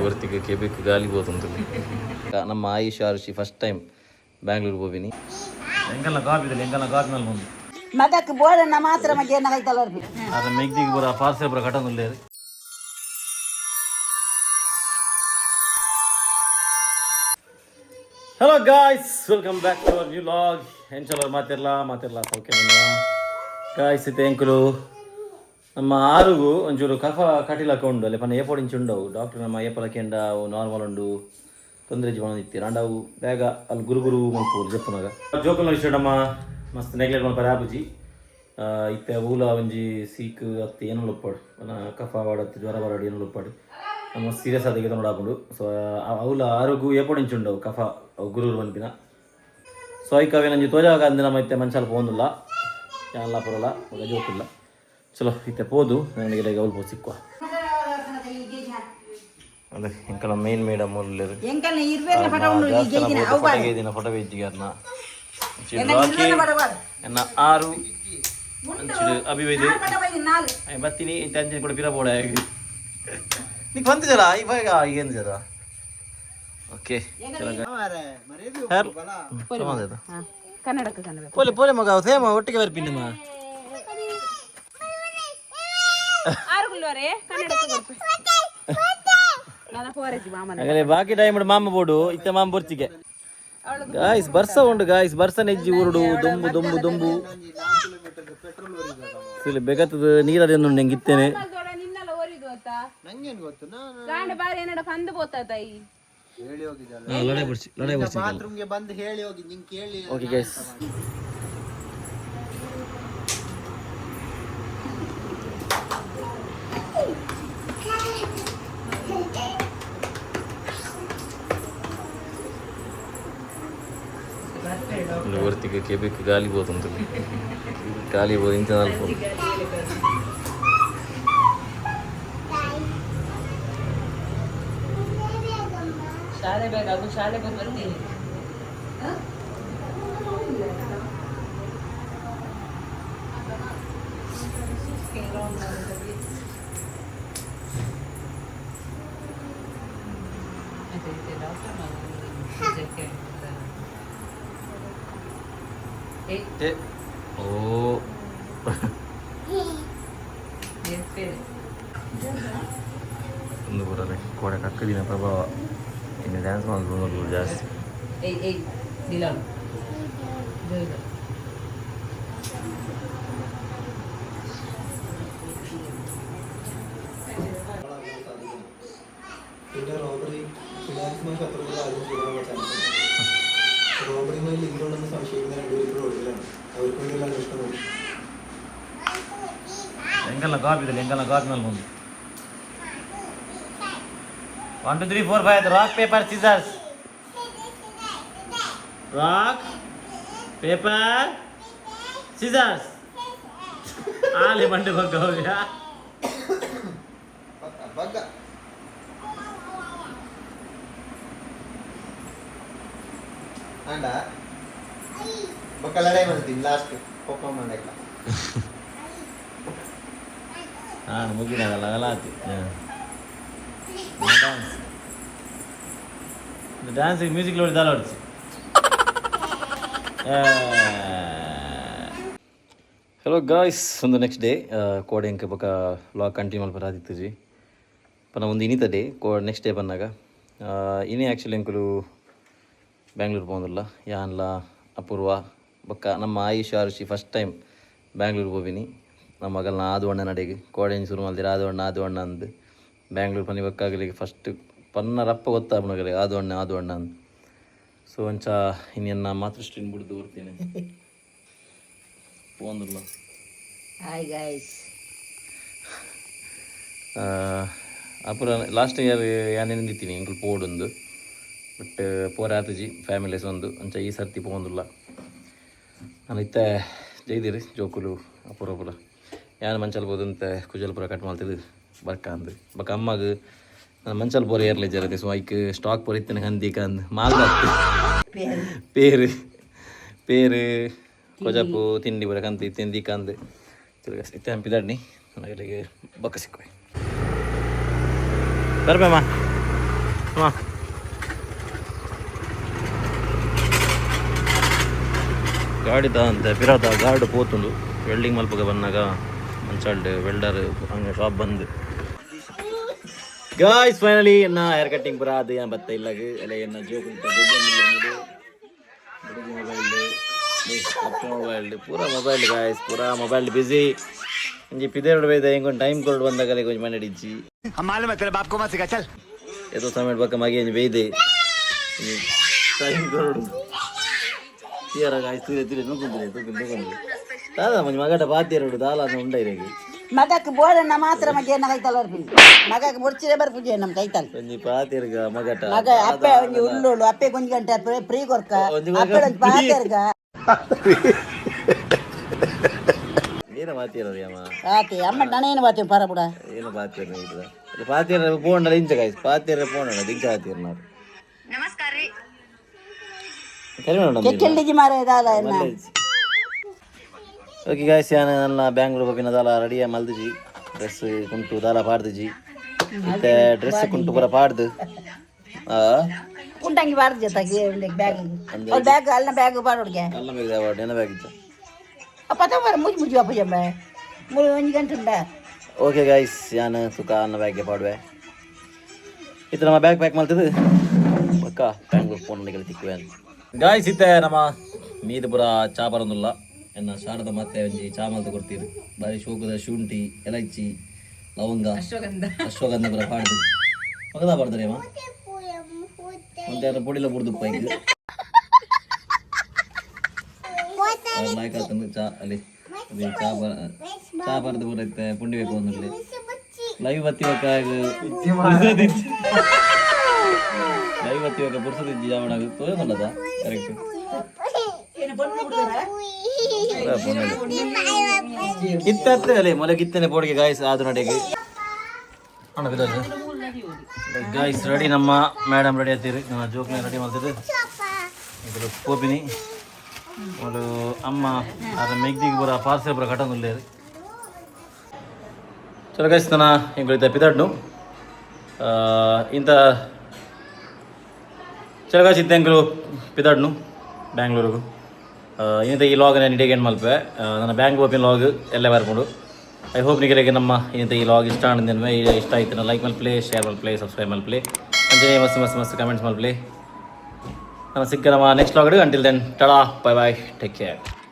ಒರ್ತಿಗೆ ಕೆಬಿಕ್ ಗಾಲಿ ಪೋತುಂಡು. ನಮ್ಮ AYUSH Arushi first time Bangalore ಪೋಪಿನಿ. ಎಂಕಲ್ನ ಕಾಪಿ ಇದೆ, ಎಂಕಲ್ನ ಕಾಪಿ ಮಲ್ಪೊಂದು. ಮಗಕ್ಕೆ ಬೋಡಣ್ಣ ಮಾತ್ರ ಮಗೆ ಏನಾಯ್ತಲ್ಲ. ಅದ ಮೆಗ್ದಿಗೆ ಪೂರ ಪಾರ್ಸೆಲ್ ಪೂರ ಕಟ್ಟೊಂದುಲ್ಲೇರು. Hello guys, welcome back to our new vlog. ಎಂಚಲ ಮಾತಿರ್ಲ ಮಾತಿರ್ಲ ಸೌಖ್ಯ. ಗಾಯ್ಸ್, ಇತ್ತೆ ಎಂಕುಲು ನಮ್ಮ ಆರುಗು ಒಂಚೂರು ಕಫ ಕಟಿಲಕ್ಕ ಉಂಡು. ಅಲ್ಲಿ ಪನ್ನ ಏಪೋಡು ಇಂಚ ಉಂಡವು. ಡಾಕ್ಟರ್ ನಮ್ಮ ಏಪಲ ಕೆಂಡ ಅವು ನಾರ್ಮಲ್ ಉಂಡು, ತೊಂದರೆ ಜೀವನ ಇತ್ತೀರ. ಅಂಡ ಅವು ಬೇಗ ಅಲ್ಲಿ ಗುರು ಗುರು ಮಲ್ಪು ಜಪ್ಪುನಾಗ ಜೋಕುಲ್ನ ವಿಷಯ ನಮ್ಮ ಮಸ್ತ್ ನೆಗ್ಲೆಕ್ಟ್ ಮಲ್ಪರೆ ಆಪುಜಿ. ಇತ್ತೆ ಊಲ ಒಂಜಿ ಸೀಕ್ ಅತ್ತು ಏನು ಉಪ್ಪಾಡು, ಕಫ ವಾಡತ್ತು, ಜ್ವರ ಬರಾಡು, ಏನು ಉಪ್ಪಾಡು, ನಮ್ಮ ಸೀರಿಯಸ್ ಆದ ನೋಡಾಪುಂಡು. ಸೊ ಅವುಲ ಆರೋಗ್ಯ ಏಪೋಡು ಇಂಚ ಉಂಡವು ಕಫ ಅವು ಗುರುರು ಪನ್ಪಿನ. ಸೊ ಐಕ್ ಅವೇನಂಜಿ ತೋಜಾಗ ಅಂದ್ ನಮ್ಮ ಇತ್ತೆ ಮಂಚಾಲ ಪೋಂದುಲ್ಲ, ಯಾನ್ಲ ಪುರಲ ಬೊಕ ಜೋಕುಲ್ಲ. ಚಲೋ, ಇತ್ತೆ ಪೋದು ನನಗೆ ಅವಳು ಪೋ ಸಿಕ್ಕುವ. ಅದೇ ಎಂಕಲ ಮೇನ್ ಮೇಡಮ್ ಉಲ್ಲೆರ್. ಎಂಕಲ್ನ ಇರ್ವೇರ್ನ ಪಟ ಉಂಡು ಈ ಗೇಜಿನ ಅವು. ಫೋಟೋ ಗೇದಿನ ಫೋಟೋ ಬೇಜಿಗಾರ್ನ ಎನ್ನ ಆರು ಅಂಚಿಡು ಅಭಿವೈದು. ಪಟ ಬೈದಿ ನಾಲ್. ಬತ್ತೀನಿ ಇಂತ ಅಂಚಿನ ಕೂಡ ಪಿರ ಬೋಡ. ನೀ ಬಂತು ಜರ ಇವಾಗ ಏನು ಜರ. ಓಕೆ. ಕನ್ನಡಕ್ಕೆ ಕನ್ನಡ. ಪೋಲೆ ಪೋಲೆ ಮಗ, ಸೇಮ ಒಟ್ಟಿಗೆ ಬರ್ಪಿನಿ ನಿಮ್ಮ. ಆರುಗುಲ್ವರೆ ಕನ್ನಡಕ್ಕೆ ಕೊಡ್ಪೆ ನನ್ನ ಫೋರೆಜಿ ಮಾಮನ. ಹಾಗಾದ್ರೆ ಬಾಕಿ ಟೈಮ್ ಮಾಮ ಬೋಡು, ಇತ್ತ ಮಾಮ ಬೊರ್ಚಿಗೆ. ಗಾಯ್ಸ್, ಬರ್ಸ ಉಂಡು ಗಾಯ್ಸ್, ಬರ್ಸ ನೆಜ್ಜಿ ಊರುಡು ದೊಂಬು ದೊಂಬು ದೊಂಬು. ಸುಲಿ ಬೆಗತ್ತದ ನೀರದೇನು ಉಂಡು ಹೆಂಗಿತ್ತೇನೆ. ನಿನ್ನೆಲ್ಲ ಓರಿದು ಅತ್ತ. ನಂಗೇನು ಗೊತ್ತು ನಾನು. ಗಾಂಡ ಬಾರಿ ಏನಡ ಪಂದು ಪೋತಾತ ಈ. ಹೇಳಿ ಹೋಗಿದ್ದಲ್ಲ. ಲಡಾಯಿ ಬರ್ಸಿ, ಲಡಾಯಿ ಬರ್ಸಿ. ಬಾತ್ರೂಮ್ಗೆ ಬಂದು ಹೇಳಿ ಹೋಗಿ, ನಿಂಗೆ ಕೇಳಿ. ಓಕೆ ಗೈಸ್, ಒರ್ತಿಗೆ ಕೆಬಿಕ್ ಗಾಲಿ ಪೋತುಂಡು, ಗಾಲಿ ಪೋದು ಇಂಚ ನಲ್ಪ. ಶಾಲೆ ಬ್ಯಾಗ್ ಅದು ಶಾಲೆ ಬಂದು ಬರ್ತೀನಿ. ಏ ಓ. ಒಂದು ಬರಲೆ ಕೋಡೆ ಕಕ್ಕದಿನ ಪ್ರಭಾವ ಇನ್ನು ಡ್ಯಾನ್ಸ್ ಮಾಡೋದು ಜಾಸ್ತಿ. ಏಯ್ ಏಯ್ ದಿಲಾನು. പിന്നെ റോബറി, ഫിനാൻസുമായി ശത്രുതകൾ ആദ്യം ചെയ്യാനുള്ള ചാൻസ് ഉണ്ട്. റോബറിയുമായി ലിങ്ക് ഉണ്ടെന്ന് സംശയിക്കുന്ന രണ്ടുപേരും ഇപ്പോൾ ഒളിവിലാണ്. അവർക്ക് വേണ്ടിയുള്ള അന്വേഷണം നടക്കും. ಎಂಕಲ್ನ ಕಾಪಿ ಇದೆ, ಎಂಕಲ್ನ ಕಾಪಿ ಮಲ್ಪೊಂದು. 1 2 3 4 5, rock paper scissors, rock paper scissors. Ali ಬಂಡೆ ಬಗ್ಗ ಹೋಗ್ಯಾ. ಪಕ್ಕ ಬಗ್ಗ. ಅಂಡ ಬೊಕ್ಕ ಲಡಾಯಿ ಮಾಡ್ತೀನಿ ಲಾಸ್ಟ್ ಪಪ್ಪ ಮಾಡಕ್ಕ. ನಾನು ಮುಗಿನಾಗಲ್ಲ Galatians. Dance dance music Lohri ದಾಲ ಹೊಡ್ಚಿ. ಹಲೋ ಗಾಯ್ಸ್, ಒಂದು ನೆಕ್ಸ್ಟ್ ಡೇ ಕೋಡೆ ಎಂಕ ಬೊಕ ವ್ಲಾಗ್ ಕಂಟಿನ್ಯೂ ಮಲ್ಪ ಆದಿತ್ತುಜಿ ಪನ. ಒಂದು ಇನಿತ ಡೇ ಕೋ ನೆಕ್ಸ್ಟ್ ಡೇ ಬನ್ನಾಗ ಇನಿ ಆ್ಯಕ್ಚುಲಿ ಎಂಕುಲು ಬ್ಯಾಂಗ್ಳೂರು ಪೋಂದುಲ್ಲ. ಯಾನ್ಲ ಅಪೂರ್ವ ಬೊಕ್ಕ ನಮ್ಮ ಆಯುಷ್ ಆರುಷಿ ಫಸ್ಟ್ ಟೈಮ್ ಬ್ಯಾಂಗ್ಳೂರು ಪೋಪಿನಿ. ನಮ್ಮ ಮಗಲ್ನ ಆದು ಅಣ್ಣ ನಡೆಗೆ ಕೋಡೆ ಶುರು ಮಲ್ದಿರ ಆದು ಅಣ್ಣ ಆದು ಅಣ್ಣ ಅಂದು. ಬ್ಯಾಂಗ್ಳೂರು ಪನಿ ಬೊಕ್ಕಾಗಲಿಗೆ ಫಸ್ಟ್ ಪನ್ನ ರಪ್ಪ ಗೊತ್ತಾಪುನಗಲಿ ಆದು ಅಣ್ಣ ಆದು ಅಣ್ಣ ಅಂದ್. ಸೊ ಅಂಚ ಇನ್ನೆನ್ನ ಮಾತೃಶ್ರೀನ್ ಬುಡ್ದು ಬರ್ತೀನಿ ಪೋಂದುಲ್ಲ. Hi guys. ಅಪುರ ಲಾಸ್ಟ್ ಇಯರ್ ಯಾನ್ ನಿಂದಿತ್ತೀನಿ ಎಂಕುಲು ಪೋಡುಂದು, ಬಟ್ ಪೋರೆ ಆತುಜಿ ಫ್ಯಾಮಿಲೀಸ್ ಒಂದು. ಅಂಚ ಈ ಸರ್ತಿ ಪೋಂದುಲ್ಲ. ನಾನು ಇತ್ತೆ ಜೈದಿರಿ ಜೋಕುಲು ಅಪುರ ಪುರ ಯಾನ್ ಮಂಚಲ್ ಪೋದಂತೆ ಕುಜಲ್ ಪೂರ ಕಟ್ ಮಲ್ತಿದ್ದು ಬರ್ಕ ಅಂದ್. ಬೊಕ ಅಮ್ಮಗ್ ನಾನು ಮಂಚಲ್ ಪೋರೆ ಏರ್ಲೆ ಜರತೆ. ಸೊ ಐಕ್ ಸ್ಟಾಕ್ ಪೂರ ಇತ್ತಿನ ಕಂದಿ ಕಂದ್ ಮಾಲ್ದ ಪೇರು ಪೇರು ಕೊಜಪು ತಿಂಡಿ ಪೂರ ಕಂತಿ ತಿಂಡಿ ಕಂದ್. ಇತ್ತೆ ಹಂಪಿದಾಡ್ನಿ ನನಗೆ ಬೊಕ್ಕ ಸಿಕ್ಕುವೆ. ಬರ್ಬೇಮ್ಮ ಅಮ್ಮ. ಗಾಡಿದ ಅಂತ ಪಿರಾತ ಗಾರ್ಡ್ ಪೋತುಂಡು. ವೆಲ್ಡಿಂಗ್ ಮಲ್ಪಗ ಬಂದಾಗ ಮಂಚಾಲ್ಡ್ ವೆಲ್ಡರ್ ಹಂಗೆ ಶಾಪ್ ಬಂದು. ಗಾಯ್ಸ್, ಫೈನಲಿ ಎನ್ನ ಹೇರ್ ಕಟ್ಟಿಂಗ್ ಪೂರ ಅದು ಏನು ಬತ್ತ ಇಲ್ಲಾಗ ಎಲ್ಲ ಎನ್ನ ಜೋಕ್ ಮೊಬೈಲ್ ಮೊಬೈಲ್ ಪೂರ ಮೊಬೈಲ್. ಗಾಯ್ಸ್, ಪೂರ ಮೊಬೈಲ್ ಬಿಸಿ. ಒಂಜಿ ಪಿದೇರ್ಡ್ ಬೈದ ಇಂಗೊಂದು ಟೈಮ್ ಕೊರಡು ಬಂದಾಗ ಕೊಂಚ ಮನೆ ಇಜ್ಜಿ. ಏತೋ ಸಮಯ ಬಕ್ಕ ಮಗೆ ಒಂಜಿ ಬೈದೆ ಟೈಮ್ ಕೊರಡು ತೀರ. ಗಾಯ್ಸ್, ತೂರೆ ತೂರೆ ನೂಕುಂದ್ರೆ ತೂಕುಂದು ತೂಕುಂದು ದಾದ ಒಂಜಿ ಮಗಟ ಪಾತಿಯರಡು ದಾಲ ಉಂಡ ಇರೆಗ್. ಮಗಕ್ಕೆ ಬೋಡಣ್ಣ ಮಾತ್ರ ಮಗೆ ಏನ ಕೈತಲ್ ಬರ್ಪಿ. ಮಗಕ್ಕೆ ಮುರ್ಚಿರೆ ಬರ್ಪುಜೆ ನಮ್ಮ ಕೈತಲ್. ಒಂಜಿ ಪಾತಿರ್ಗ ಮಗಟ. ಮಗ ಅಪ್ಪೆ ಒಂಜಿ ಉಲ್ಲೋಳು ಅಪ್ಪೆ ಒಂಜಿ ಗಂಟೆ ಫ್ರೀ ಕೊರ್ಕ. ಒಂಜಿ ಅಪ್ಪೆ ಒಂಜಿ ಪಾತೆರ್ಗ. ಏನ ಮಾತಿಯರ ಅಮ್ಮ? ಆತೆ ಅಮ್ಮ, ನಾನೇನು ಬಾತೆ ಪರಬುಡ. ಏನು ಪಾತಿಯರ್ ಇದ್ರ ಪಾತಿಯರ ಪೋಂಡಲ ಇಂಚ ಗಾಯ್ಸ್, ಪಾತಿಯರ ಪೋಂಡಲ ದಿಂಚ ಪಾತಿಯರ್ ನಾರು. ಕರಿಮೆ. ಕೆಕ್ಕೆಳ್ಳಿಜಿ ಮಾರ ದಾಲ ಎನ್ನ. ಓಕೆ ಗಾಯ್ಸ್, ಯಾನ ನನ್ನ ಬ್ಯಾಂಗ್ಳೂರ್ ಪೋಪಿನ ದಾಲ ರೆಡಿಯ ಮಲ್ದಿಜಿ. ಡ್ರೆಸ್ ಕುಂಟು ದಾಲ ಪಾಡ್ದಿಜಿ. ಇತ್ತೆ ಡ್ರೆಸ್ ಕುಂಟು ಪೂರ ಪಾಡ್ದು ಆ. ಕುಂಟಂಗಿ ಬಾರ್ದು ಜೊತೆಗೆ ಬ್ಯಾಗ್ ಅವ್ರ ಬ್ಯಾಗ್ ಅಲ್ಲ ಬ್ಯಾಗ್ ಬಾರೋಡ್ಗೆ. ಅಲ್ಲ ಬ್ಯಾಗ್ ಯಾವಾಡ್ ಏನ ಬ್ಯಾಗ್ ಇಜ್ಜ. ಪತ ಬರ ಮುಜ್ ಮುಜ್ ವಾಪಸ್ ಜಂಬ ಮೂರು ಒಂಜಿ ಗಂಟೆ ಉಂಡ. ಓಕೆ ಗಾಯ್ಸ್, ಯಾನ ಸುಖ ಅನ್ನ ಬ್ಯಾಗ್ಗೆ ಪಾಡುವೆ. ಇತ್ತು ನಮ್ಮ ಬ್ಯಾಗ್ ಪ್ಯಾಕ್ ಮಲ್ತದು ಪಕ್ಕ ಬ್ಯಾಂಗ್ಳೂರ್ ಫೋನ್ ತಿಕ್ಕುವೆ. ಗಾಯ್ಸ್, ಇತ್ತೆ ನಮ್ಮ ಮೀದು ಪೂರ ಚಾ ಬರೋದಿಲ್ಲ. ಎನ್ನ ಶಾರದ ಮತ್ತೆ ಒಂಜಿ ಚಾ ಮಲ್ತು ಕೊಡ್ತೀರಿ. ಬಾರಿ ಶೋಕದ ಶುಂಠಿ, ಎಲೈಚಿ, ಲವಂಗ, ಅಶ್ವಗಂಧ. ಅಶ್ವಗಂಧ ಪೂರ ಪಾಡ್ದು ಮಗದ ಪಾಡ್ತಾರೆ ಅಮ್ಮ. ಒಂದೆರಡು ಪೊಡಿಲ ಬುಡ್ದು ಪೈಕ್ ಲಾಯ್ಕ್ ಆತಂದು ಚಾ ಅಲ್ಲಿ ಅಲ್ಲಿ ಚಾ ಬರ ಚಾ ಬರೆದು ಪೂರ ಇತ್ತೆ ಪುಂಡಿ ಬೇಕು ಒಂದಲ್ಲಿ ಲೈವ್ ಬತ್ತಿ ಬಕ್ಕ. ಲೈವ್ ಬತ್ತಿ ಬಕ್ಕ ಪುರ್ಸದಿಜ್ಜಿ ಜಾವಣಾಗ ತೋಜೊಂದುಲ್ಲದ ಕರೆಕ್ಟ್. ಇತ್ತತ್ತೆ ಅಲ್ಲಿ ಮೊಲೆ ಗಿತ್ತನೆ ಪೋಡಿಗೆ ಗಾಯ್ಸ್ ಆದು ನಡೆಗೆ ಅಣ್ಣ ಬಿದ್ದಲ್ಲ. ಗಾಯ್ಸ್, ರೆಡಿ ನಮ್ಮ ಮೇಡಮ್ ರೆಡಿ ಆಗ್ತೀರಿ. ನಮ್ಮ ಜೋಕ್ನ ರೆಡಿ ಮಾಡ್ತಿದ್ದು ಇದು ಪೋಪಿನಿ ಅವರು ಅಮ್ಮ ಅದ ಮೆಗ್ದಿಗೆ ಪೂರ ಪಾರ್ಸೆಲ್ ಪೂರ ಕಟ್ಟೊಂದುಲ್ಲೇರು. ಚಲೋ ಗಾಯ್ಸ್, ನನ್ನ ಎಂಕುಲು ಪಿದಾಡ್ನು ಇಂತ. ಚಲೋ ಗಾಯ್ಸ್, ಇತ್ತೆ ಎಂಕುಲು ಪಿದಾಡ್ನು ಬ್ಯಾಂಗ್ಳೂರಿಗು. ಇನ್ನಿತ ಈ ಲಾಗ್ ನಾನು ಇಡೀ ಮಲ್ಪೆ. ನನ್ನ ಬ್ಯಾಂಕ್ ಓಪನ್ ಲಾಗ್ ಎಲ್ಲ ಬರ್ಕೊಂಡು. I hope ನಿಮಗೆ ನಮ್ಮ ಇನ್ನಿತ ಈ ಲಾಗ್ ಇಷ್ಟ ಆನಂದ ಇಷ್ಟ ಆಯ್ತು ಲೈಕ್ ಮಲ್ಪ್ಲೆ, ಶೇರ್ ಮಲ್ಪ್ಲೆ, ಸಬ್ಸ್ಕ್ರೈಬ್ ಮಲ್ಪ್ಲೆ. ಅಂಚನೆ ಮಸ್ತ್ ಮಸ್ತ್ ಮಸ್ತ್ ಕಮೆಂಟ್ಸ್ ಮಲ್ಪ್ಲೆ. ನಾನು ಸಿಕ್ಕ ನಮ್ಮ next vlog. Until then, tata, bye bye, take care.